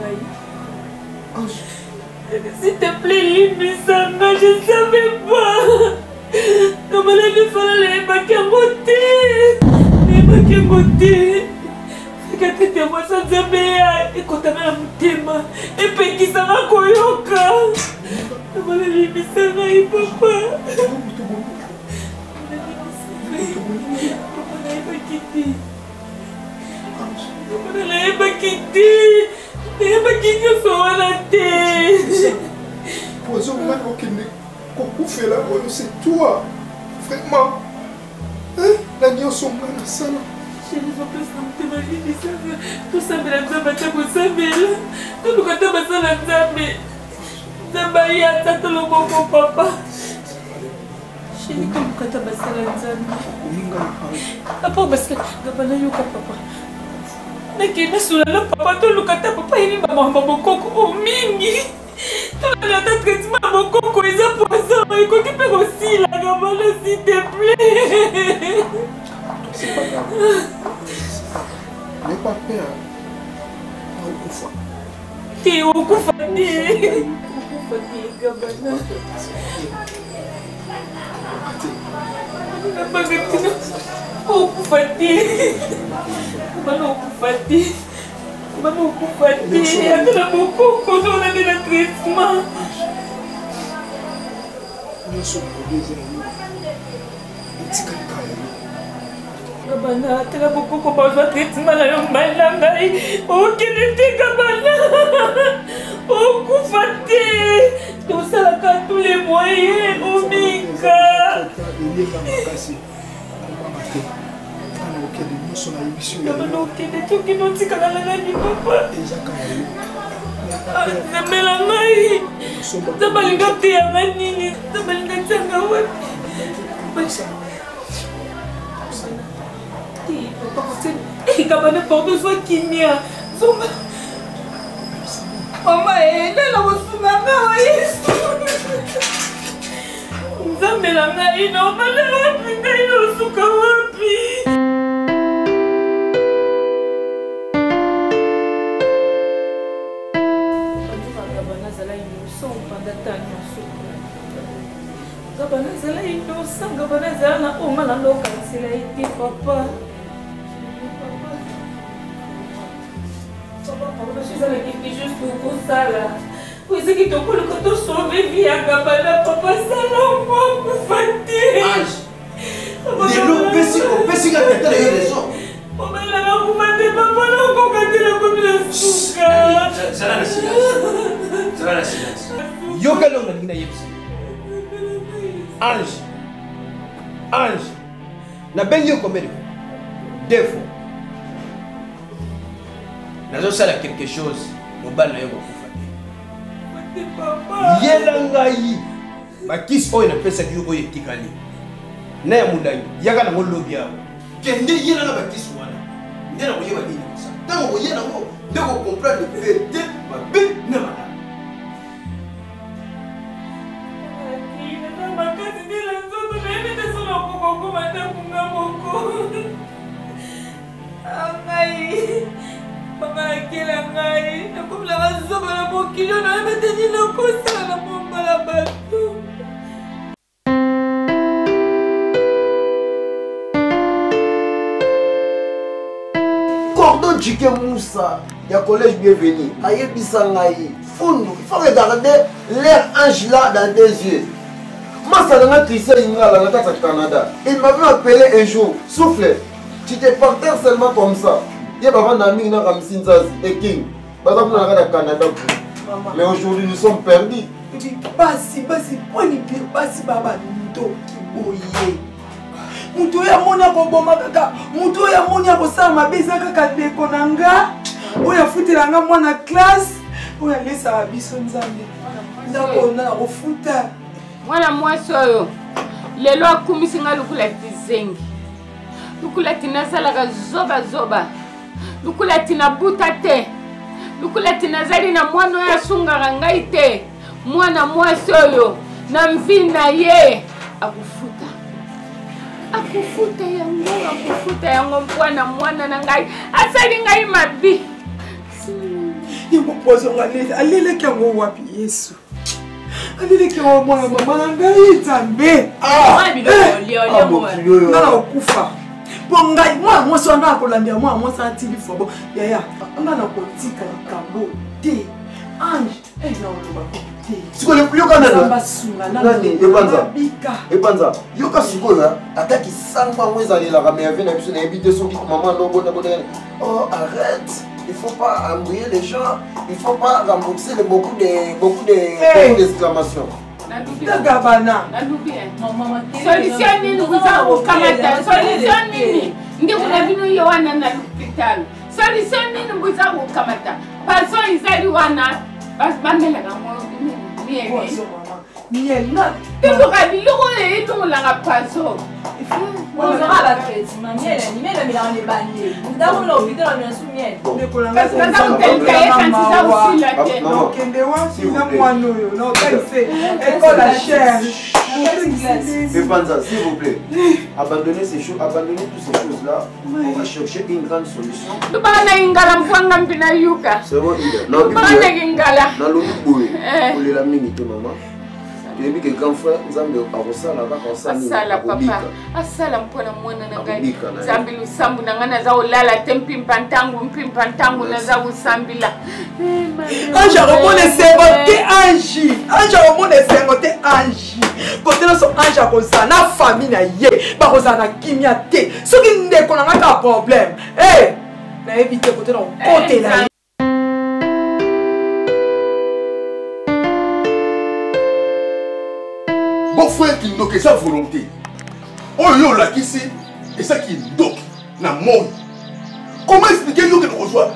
ngai. S'il te plaît, limbisa nga, je ne savais pas. Gabana nyonso wana nayebaki yango te. Nayebaki yango te. Sika tete ya mwasi ya Nzambe ya ekotanga na motema, epekisanga koyoka. Gabana limbisa ngai papa. Papa nayebaki te. Papa nayebaki te. Nayebaki nyonso wana te. Poison ngai okende kokufela oyo c'est toi vraiment na nyonso ngai nasala. Tosambela Nzambe ata kosambela toluka ata basala Nzambe Nzambe aye ata toloboko papa. Chéri toluka ata basala Nzambe papa basala gaba nayoka papa nakende nasola na papa toluka ata papa ayebi bamakambo bokoko oyo mingi tolanda ata traitement ya bokoko eza poison ekoki mpe kosila gabana s'il te plaît. C'est pas grave. N'aie pas peur. Okufa. Te okufa te. Okufa te gabana. Okufa te. Gabana okufa te. Gabana okufa te. Ata na bokoko tolandi na traitement. Nyonso mabe eza ya yo. Etikali kaka ya yo. Gabana tala bokoko bazwa traitement na yo mobali na ngai okende te Gabana okufa te tosalaka tous les moyens omika eyenga makasi kobanga te ana okende nyonso nayebisi yo Gabana okende te okende otikala na nani papa eza kaka yo Nzambe na ngai Nzambe alinga teyanga nini Nzambe alinga tianga wapi Gabana pardon zwa kimia zonga mama nana kosunga nga wa yesu nzambe na ngai naobanda wapi ngai nosuka wapi. Gabana azala innocent opanda ta nyonso Gabana azala innocent Gabana azala na oyo nga nando okanisela ye te papa. Papa pardon soki eza na quelque chose tokosala oyo ezaki tokoluka tosauve vie ya Gabana papa sala mwa kufa te. Lelo opesi opesi nga tata na yo raison. Mobali na kufa te papa nakoka te nakomi na suka. Zala na silence. Zala na silence. Yoka elongo nalingi nayebisa. Ange. Ange. Nabengi yo combien de fois? Deux fois. Nazosala quelque chose mobali na yo kokufa te. Yela ngai bakisi oyo napesaki yo oyo etikali na ya molangi yaka nango lobi awa kende yela na bakisi wana nde nakoyeba nini kosala ntango okoya nango nde okokomprendre verite mabe na malamu. Makasi te na nzoto nayebi te soki nakoka kokoma ndako nga moko. Ngai mama akela ngai nakomelaka zoba na mokili oyo nayebi te nini nakosala na mombala bato. Cordon Chike Moussa ya collège bienvenu ayebisa ngai fundu il faut regarder l'air ange là dans tes yeux. Masa na nga Christian Ingala na kati ya Canada il m'avait appelé un jour souffle tu te parterre seulement comme ça ye bavanda mingi na Ramsi Nzazi et King baza kuna na kati ya Canada mais aujourd'hui nous sommes perdus. Basi basi pwani pire basi ba bandoki boye moto oyo amoni akoboma kaka moto oyo amoni akosala mabe eza kaka ndeko na nga oyo afutela nga mwana classe oyo alesaka biso nzambe ndako na nakofuta. Mwana mwasi oyo lelo akumisi nga lokola kizengi lokola ti nasalaka zobazoba lokola ti nabuta te lokola ti nazali na mwana oyo asungaka ngai te mwana mwasi oyo na mvi na ye akofuta akofuta yango akofuta yango mwana mwana na ngai asali ngai mabe. Yango poison alelaki yango wapi Yesu? Alelaki yango mwana mama na ngai Nzambe. Nga na kokufa. Mpo ngai mwana mwasi wana akolandela mwana mwasi wana tili fobo. Yaya, nga na kotika likambo te. Ange, eh na oloba te. Sikoyo yoka nani epanza epanza yoka sikoyo ata kisango yango ezalelaka me ave na biso nayebi te soki mama ndobota bota oh arrête il faut pas embrouiller les gens il faut pas rembourser les beaucoup de beaucoup de hey. beaucoup d'exclamations Gabana. Solution nini kuza kokamata solution nini ndeko na bino ye wana na l'hôpital solution nini boza kokamata paso ezali wana bamelaka ngo mieli toluka biloko oyo elongolaka paso okende wapi na mwana oyo na otalise ekole ya cher. Epanza, s'il vous plaît, abandonnez ces choses, abandonnez toutes ces choses-là. On va chercher une grande solution. Tubana ingala mpwanga mpina yuka. C'est bon, Ida. Tubana ingala. Nalobi boye. Olela mingi te mama. Toyebi ke grand frère Nzambe akosala kaka osala papa. Asala mpo na mwana na ngai. Nzambe lusambu na ngai naza kolala te mpimpa ntango mpimpa ntango naza kosambila. Ange akomona esengo te Ange. Ange akomona esengo te Ange. Kote nyonso Ange akozala na famille na ye bakozala na kimia te. Soki ndeko na ngai kaka problème. Eh, nayebi te kote na kokotela ye. Bon frère, kindoki eza volonté. Oyo yo olakisi eza kindoki na moi. Comment expliquer yo kende kozwa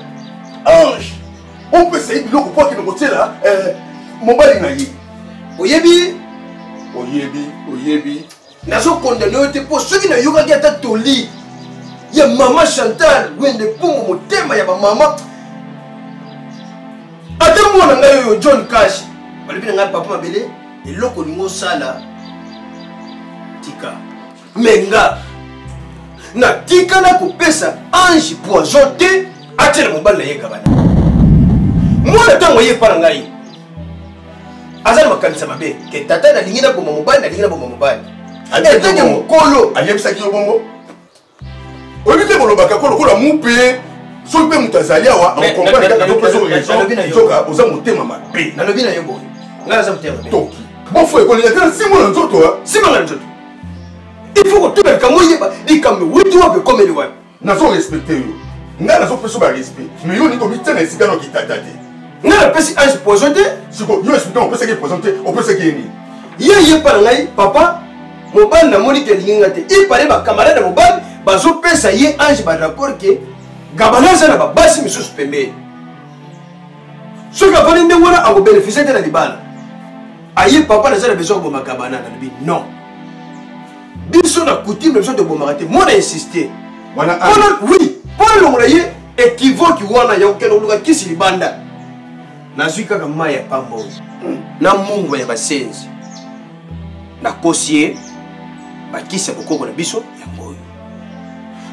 ange opesa ye biloko mpo akende kotiela mobali na ye? Oyebi? Oyebi, oyebi. Nazokondane yo te mpo soki nayokaki ata toli ya mama Chantal Wende Pungu motema ya bamama ata mwana ngai oyo John Cash balobi na ngai papa mabele eloko olingi osala tika me nga natikala kopesa ange poison te atiela mobali na ye gabana mwana ntango aye epa na ngai aza na makanisa mabe ke tata nalingi naboma mobali nalingi naboma mobali eteke mokolo ayebisaki yo bongo oyebi te kolobaka ko lokola mupe soki mpe moto azali awa akokomprendre kaka yo mpe raison nzoka oza motema mabe nalobi na yo boye ngai naza motema mabe toki bofo ekolinga te na nsimbo na nzoto nsima na nzoto il faut kotuna likambo oyeba likambo ewuti wapi ekomeli wapi nazo respecte yo ngai nazopesa ba respect mais yo olingi komitia na esika na okitata te ngai napesi ange poison te siko yo explike opesaki poison te opesaki ye nini ye ye mpa na ngai papa mobali namoni ke alingi ngai te ipale bacamarade ya mobali bazopesa ye ange barapport ke gabana aza na babasi misusu pembeni soki avandi ndenge wana akobeneficie te na libala aye papa naza na besoin koboma gabana nalobi non biso na coutume na biso tobomaka te mwana insiste oui mpo alongola ye ekivoki wana ya kokende koluka kisi libanda nazwi kaka mai ya pamba oyo na mungwa ya basenzi nakosi ye bakisi ya bokoko na biso yango oyo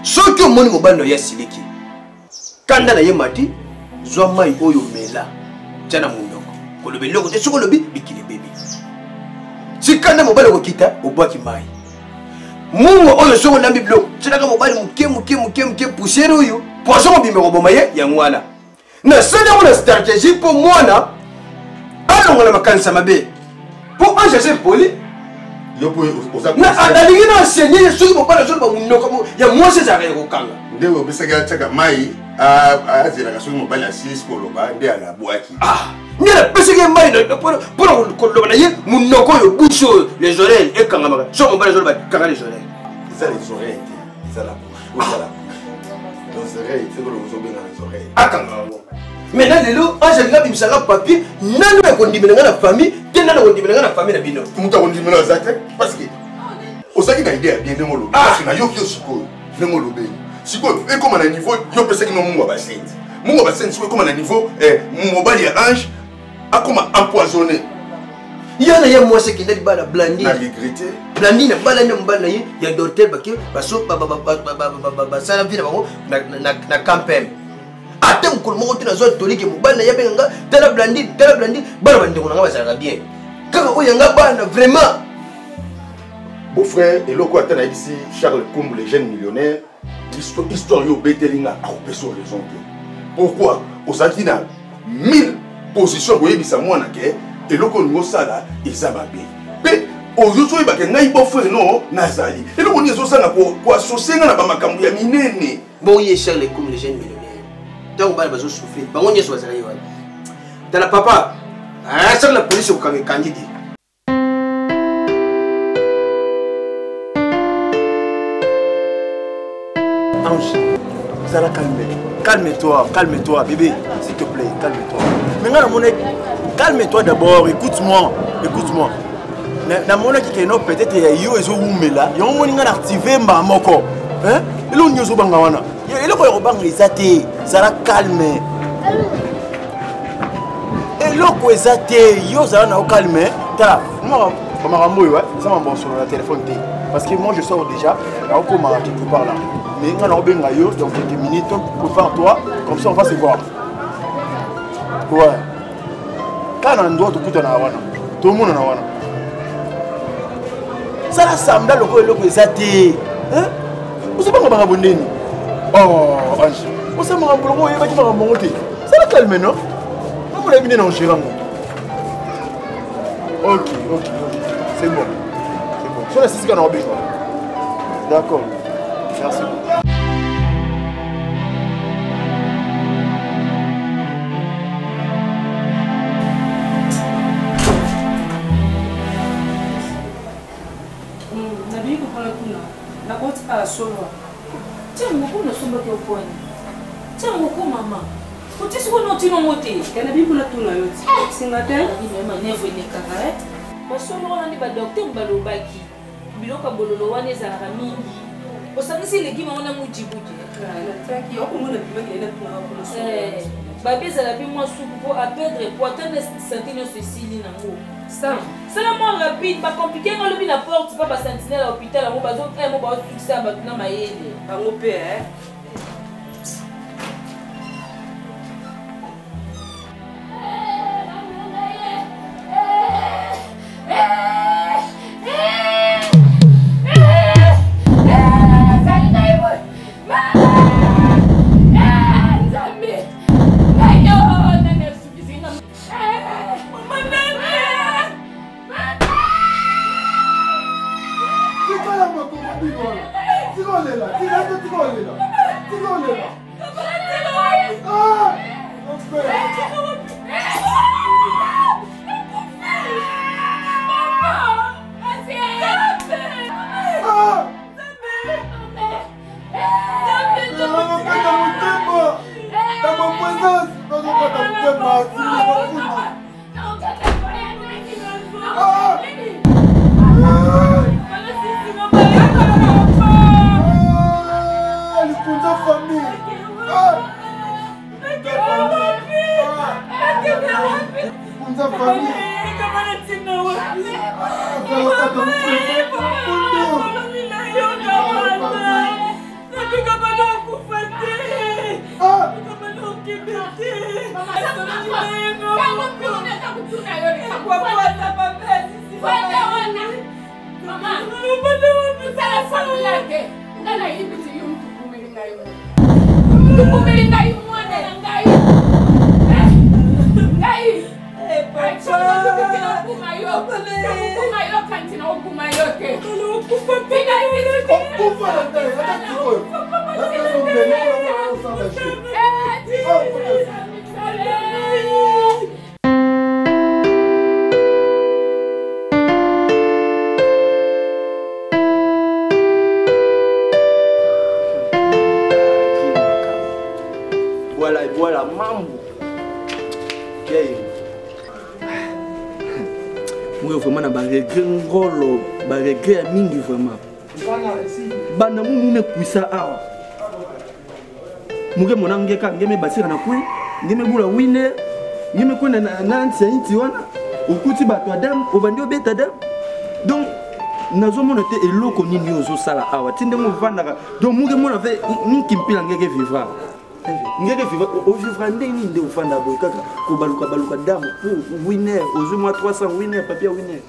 soki omoni mobali na ye asiliki kanda na ye mati zwa mai oyo mela tia na monoko koloba eloko te soki olobi bikili ebebi tika nde mobali okokita obwaki mai mungwa oyo soki olambi biloko tielaka mobali moke moke moke moke poussière oyo poison mobimba koboma ye yango wana nasali yango na stratégie mpo mwana alongola makanisa mabe mpo ange aza impoli nalingi na enseigner ye soki mobali azoloba monoko ya mwasi ezalaka ya kokanga nde opesaki atiaka mai azelaka soki mobali asilisi koloba nde alabwaki nde napesaki ye mai mpona koloba na ye monoko oyo bouche oyo les oreilles ekangamaka soki mobali azoloba kanga les oreilles eza les oreilles te eza la bouche oyo eza la bouche les oreilles te koloba ozobenga les oreilles akanga yango maintenant lelo ange alingi abimisaka papier nani oyo akondimela ngai na famille te nani akondimela ngai na famille na bino moto akondimela aza te parce que ozalaki na idée ya bien ndenge olobi parce que nayoki yo sikoyo ndenge olobeli sikoyo ekóma na niveau yo opesaki no mungu ya basenzi mungu ya basenzi sikoyo ekóma na niveau mobali ya ange akóma empoisonné ya na ye mwasi akenda libala blandine na regrete blandine abalani na mobali na ye ya dortel bake basala vie na bango na campem. Ata mokolo moko te nazwa tolike mobali na ye abenga nga tala Blandine, tala Blandine, bana bandeko na nga bazalaka bien. Kaka oyo ya nga bana vraiment. Beau frère, eloko ata nayebisi Charles Kumbu le jeune millionnaire, histoire yo obeteli nga akopesa yo raison te. Pourquoi ozalaki na 1000 position koyebisa mwana ke eloko olingi osala eza mabe mpe ozozoyeba ke ngai beau frère no nazali eloko nini ezozanga koasocie nga na bamakambo ya minene. Bongo ye Charles Kumbu le jeune millionnaire, ntango bana bazosouffrir bango nyonso bazalaki wana. Tala papa, soki la police okokanga ekangi te. Ange, zala calme. Calme-toi, calme-toi, bébé, s'il te plaît, calme-toi. Mais nga namona, calme-toi d'abord, écoute-moi, écoute-moi. Namonaki ke no peut-être ya yo ezowumela, yango moni nga na active mbala moko. Hein? Eloko nini ozobanga wana? Eloko ya kobanga eza te, zala calme. Eloko eza te, yo ozala na yo calme. Tala, moi bamakambo oyo eza mambo ya solo na téléphone te. Parce que moi je sors déjà, nakokoma quelque part là. Mais nga nakobenga yo dans quelques minutes, donc prépare-toi, comme ça on va se voir. Ouais. Kaka na endroit tokutana wana, tomonana wana. Sala sambla lokola eloko eza te. Hein? Ozobanga makambo ndeni? Oh, Ange. Osala makambo lokola oyebaki makambo yango te. Sala calme, non? Makambo nayebi nde na ogere yango. Ok, ok, ok. C'est bon. C'est bon. Soki nasisi kaka na obenga. D'accord. Merci beaucoup. Nabimi kopona kuna nakotikala solo. Tia moko nasombaki oponi. Tia moko mama. Oti sikoyo na otino ngo te. Ya nabimi kuna tuna yo ti. Singa te. Nabimi manevre elekaka eh. Masolo wana nde ba docteur balobaki. Biloko ya bololo wana ezalaka mingi. Osangisi legime yango na mujibuji. Natiaki okomona bimaki na tuna kuna solo. Babi ezala mpe mwa supu mpo aperdre poids ata na sante nyonso esili nango. Sam, sala mwa rapide, ba compliquer nga lobi na porte pa ba sentinelle ya hôpital yango bazo eh mo bazo sukisa bato na mayele. Bango pe eh. Voilà, voilà, mambo. Yeah. Moi vraiment na ba regret ngolo, ba regret ya mingi vraiment. Banda mu mune kuisa awa. Muke mona ngeka ngeme basira na kwe, ngeme bula wine, ngeme kwenda na na ntia inti wana. Okuti bato Adam, obandi obeta Adam. Donc nazomona te eloko nini yo ozosala awa ti ndenge ovandaka donc muke mona ve nkimpila ngeke vivra. Ngeke vivre ovivra ndenge nini nde ofanda boye kaka kobalukabaluka dame pour winner ozwi mwa 300 winner papier winner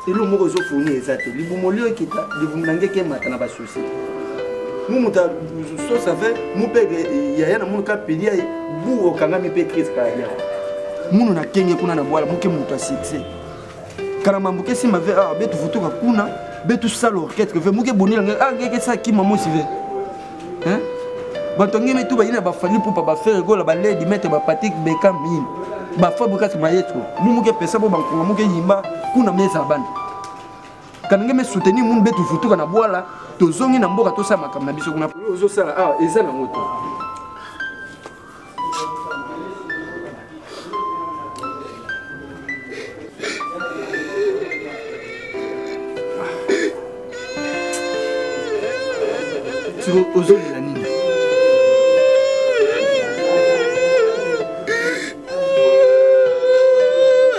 eloko moko ezofourni eza te libumu olio ekita libumu na ngeke emata na basusi mu moto sosa ve mu mpe yaya na munu ka pelia ye bu okangami mpe crise cardiaque munu na kenge kuna na bwala muke moto ya succès kana mambo ke simba ve ah betu vutuka kuna betu sala orchestre ve muke bonila nge ah ngeke sa kima mosi ve hein bato ngeme tu bayina bafali pupa bafere gola baledi maître bapatrik bekam yini bafabrikas maestro mu muke pesa bo bankonga muke yimba kuna meza bana kana ngeme soutenir munu betu vutuka na bwala tozongi na mboka tosala makambo na biso kuna ozosala awa eza nango te. Siko ozolela nini?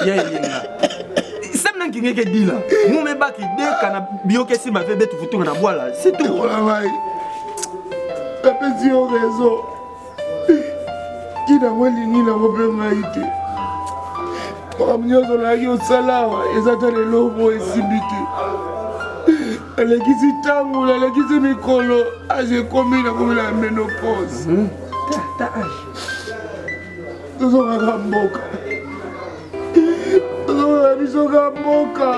Ya eyenga sam na nkingeke dila mume baki deka na biyokesi bave betu futuka na bwala c'est tout. Ngai napesi yo raison. Ntina yango elingi nango mpe ngai te. Makambo nyonso nayaki osala awa eza ta lelo mo esimbi te. Nalekisi ntango, nalekisi mikolo, age ekomi, nakomi na menopause. Tozongaka mboka, tozongaka biso ka mboka.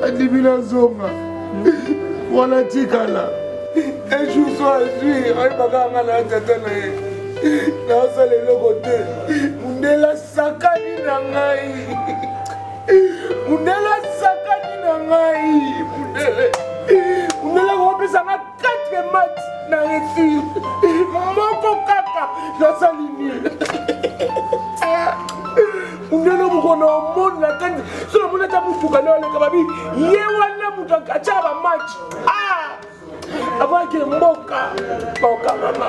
Andimi nazonga wana tikala un jour so azwi ayebaka nga na tata na ye naosala eloko te. Mundele asakani na ngai, mundele asakani na ngai, mundele mundele akopesa nga 4 match na réussir moko kaka, nasali nini? Mundele mokona omona na kati so namoni ata motuka nde aleka babi ye wana moto atiaka bamatch avant ke mboka baokangama.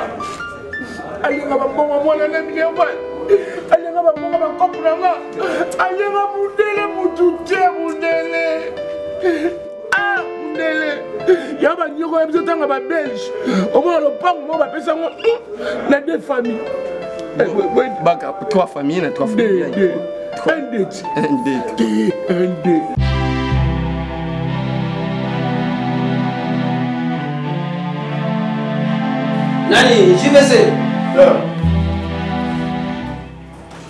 Alinga bambongo mwana na minerval, alinga bambongo bakope na nga, alinga mundele mutu te mundele. Mundele ya banyoko ya biso ntanga babelge omona lopango moko bapesa yango na deux famille. Baka trois familles na trois familles. Deux, un, deux, un, deux, deux, un, deux. Nani JVC?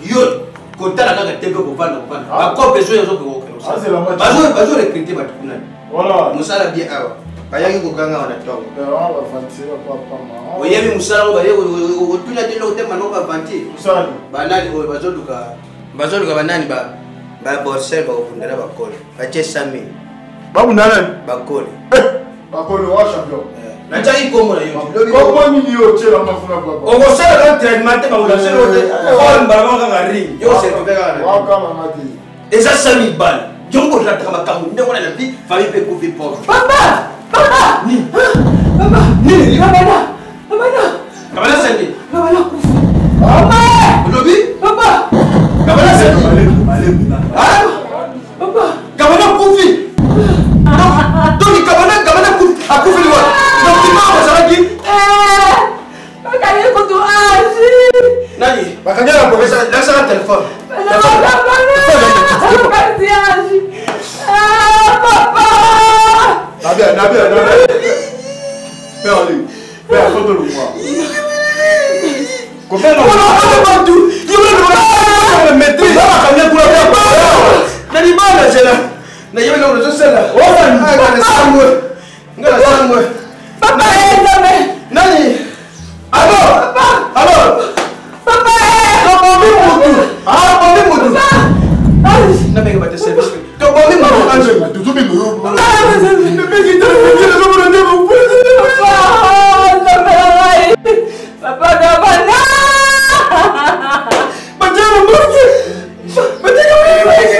Yo kotala kaka te mpe kovanda kovanda bakope soki azokokobazo bazo recruter bato kuna mosala bien awa bayaki kokanga wana ntongo oyebi mosala oyo baye otuna te eloko te manoko aventure banani oyo bazoluka bazoluka banani baborsel bakobunda na bakole batie 100 000. Babunda nani? Bakole. Bakole wa champion. Natiaki nkombo na yo. Kombo nini yo otyela mafuna papa? Okosala entraînement te, bakolakisa yo te mbala moko kaka ring yo osertife kaka na wakamanga te. Eza 100 000 bale jongo olataka makambo ndenge wana na vie famille mpe ekufi pauvre. Papa, papa. Nini? Papa. Nini? Kabana, kabana. Kabana sende. Kabana kufa. Papa. Olobi? Papa. Kabana sende. Papa. Kabana kufi. Donc kabana kabana kufi akufeli wana. Donc kimbangu azalaki. Bakangi kutu age. Nani? Bakangi na professeur, lakisaka téléphone. Bakangi age. Papa. Nabia, nabia, nabia. Père, allez. Père, faut le voir. Combien de bantu? Maîtrise. Na libala zela. Na yebi na ozosala. Nga na sangwe. Nga na sangwe. Papa Nzambe. Nani? Alors? Papa. Alors? Papa. Tobomi mutu. Ah, bomi mutu. Na benga bato service. Tobomi mutu. Tozomi mutu. Papa Gabana. Bajana mboki. Bajana mboki.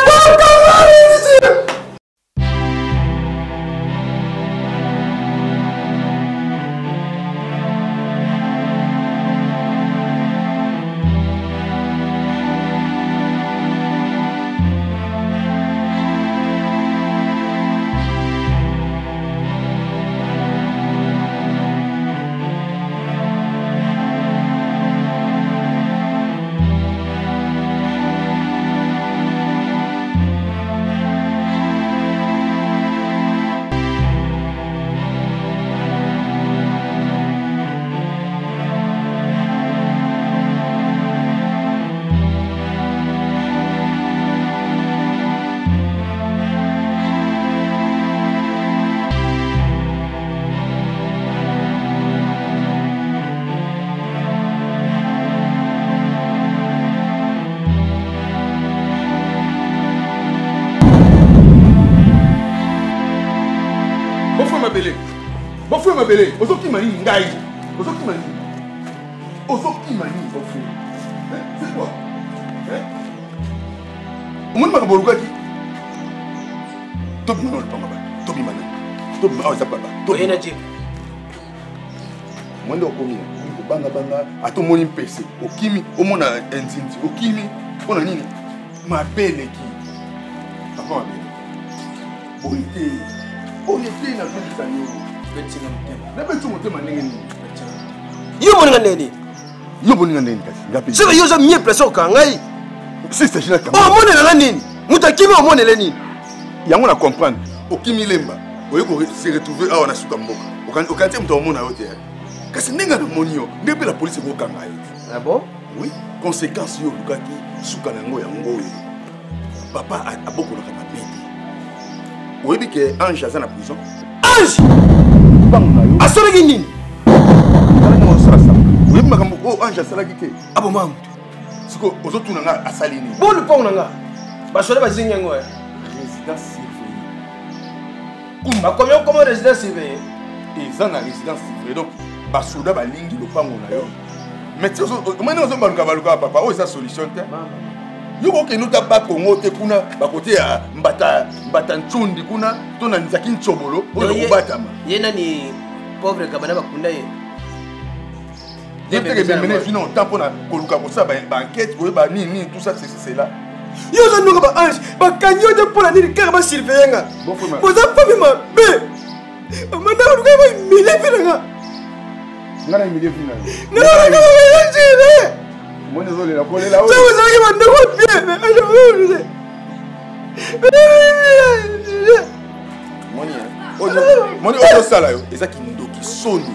Papa. mabele, bofue mabele. Ozokima nini ngai? Ozokima nini? Ozokima nini bofue? C'est quoi? Omoni makambo olukaki? Tobima na lopanga bato, tobima na tobima awa eza baba. Oye na jeep. Mwende okomi kobangabanga, ata omoni mpese okimi, omona nzinzi okimi, mpo na nini? Mabe eleki papa, mabe boye te, boye te, nazongisa yo. Nabeti motema ndenge nini? Yo moninga ndenge nini? Yo boninga ndenge nini? Kasi nga mpe soki yo oza mieux place okanga ngai. Sista jina kanga. Omonela nga nini? Moto akimi omonele nini? Yango na comprendre, okimi lemba, oye ko se retrouver awa na suka mboka, okanisi moto amona yo te, kasi ndenge namoni yo nde mpe la police ekokanga yo te. Ah bon? Oui, conséquence yo olukaki, suka na yango yango oyo. Papa abokolaka mabe te. Oyebi ke Ange aza na prison? Ange mbangu na yo asalaki nini? Oyebi makambo oyo Ange asalaki te? Aboma moto. Siko ozotuna nga asali nini? Bo lupango na nga basoda bazingi yango. Résidence surveillée. Bakomi okoma résidence surveillée? Eza na résidence surveillée, donc basoda balingi lopango na yo. Mais ti omoni ozobaluka baluka, papa, oyo eza solution te. Yo kokende ota bakongo te, kuna bakote ya mbata mbata ncundi kuna to na nzaki ncobolo oyo kobatama. Ye nani? Pauvre kabana bakunda ye. Ye teke bemene ezwi na otan mpona koluka kosala baenquête, koyeba nini nini, tout ça, ceci cela. Yo oza ndoka. Ba ange bakangi yo te mpo na nini? Kaka basurveille nga. Boza fami mabe. Amanda oluka bahumilie mpe na nga. Nga na humilie vi na yo? Nalakaaire. Omoni ozolela kolela. Soki ozalaki bandeko bien. Moni oyo osala yo eza kindoki, soni.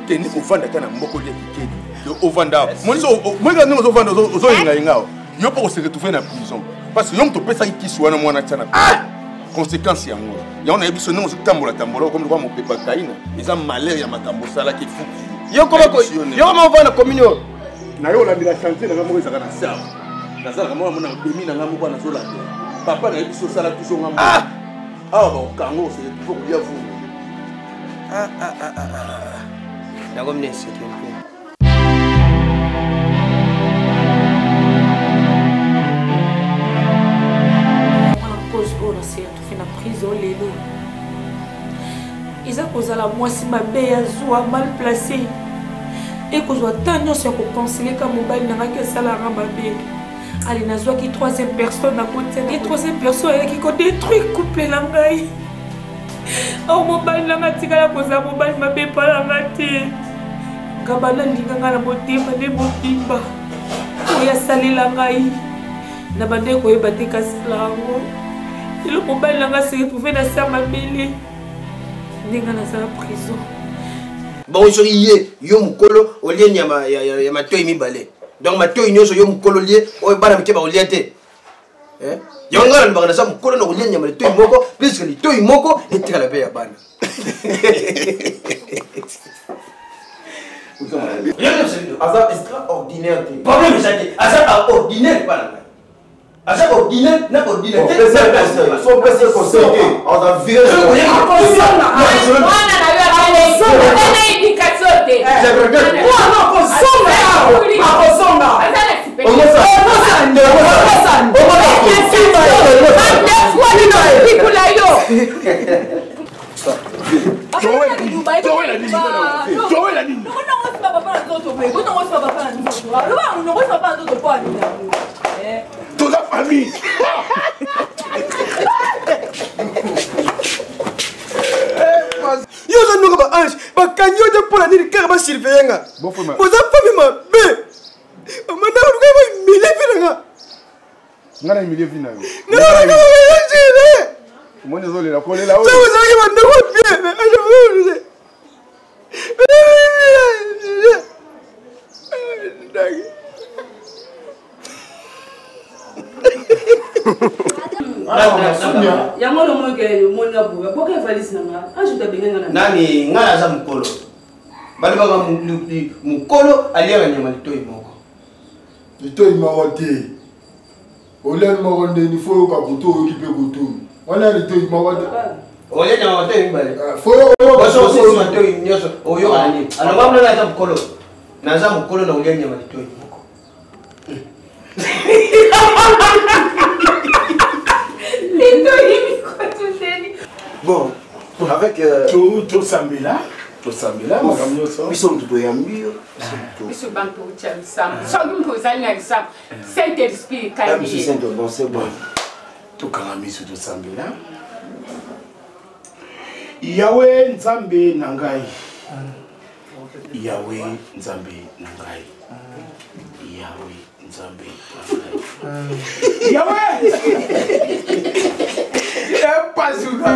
Kende kovanda ata na mboko lia kikedi. Yo ovanda awa, moni kaka ndenge ozovanda, ozoyengayenga awa, yo mpo kose retrouve na prison, parce que yo moto opesaki kisi wana mwana tia na conséquence yango. Yango nayebi so ndenge ozotambola tambola, okomi lokola mopepa kaina. Eza malheur ya makambo osalaki efuki. Yo koma ovanda commune oyo. Na yo olandela chantier na nga moko ezalaka na serve, nazalaka moko mona demi na nga moko nazolandela. Papa, nayebi so osala toujours nga moko awa, bakokango, ose retrouve kolia vungu. Nakomi na insécurité. Cause oyo nase retrouve na prison lelo eza kozala mwasi mabe ya zuwa, mal placé, ekozwa temps nyonso ya koconseleka mobali na ngaki asalaka mabe. Ale nazwaki troisième personne, nakotiaki troisième personne, ayaki kodétruire couple na ngai. Awa mobali na ngai atikala kozala mobali mabe epa na ngai te. Ngaba nalinga ngai na motema nde mobimba oyo asalela ngai na bandeki koyeba te kasala yango. Lelo mobali na ngai se retrouve na sa mabele ndenge nazala prison. Bongo soki ye yo mokolo olie nyama ya matoi mibale, donc matoi nyonso yo mokolo lie, oyo bana mike bakolia te. Yango ngai nalobaka naza mokolo na kolia nyama litoi moko, puiske litoi moko etikala mpe ya bana. Aza extraordinaire te. Problème eza te, aza ordinaire epa na ngai, aza ordinaire na ordinaire te. So opesi ye conseil te, aza vire. Mwana na yo azana éducation te. Akozonga, akozonga. Pikula yo. Toza famille. Yo oza ndoka. Ba ange bakangi yo te mpo na nini? Kaka basurveille nga. Boza fami mabe. Amanda oluka bahumilie mpe na nga. Nga na humilie vi na yo? Nalakaaire. Omoni ozolela kolela. Soki ozalaki bandeko bien. Yango nomoke omoni aboya boka evalise na nga, ajuta abenge nga na nani. Ngai naza mokolo, balobaka mokolo aliaka nyama litoi moko. Litoi moko te, oliani moko ndeni fo oyoka koto, oyoki mpe koto wana ya litoi moko te. Olia nyama matoi mibale. Boso osisi matoi nyonso oyoka na nini? Alors ngai naza mokolo. Naza mokolo na kolia nyama litoi moko. Litoi mikotundeni. Bon, avec tosambela tosambela makambo nyonso. Biso moto toyambi yo. Biso bantu utya lisambo. Soki moto ozali na lisambo, Saint Esprit kangi ye. Bon, c'est bon. Tokanga miso, tosambela. Yawe Nzambe na ngai, Yawe Nzambe na ngai, Yawe Nzambe na ngai, Yawe epazuka.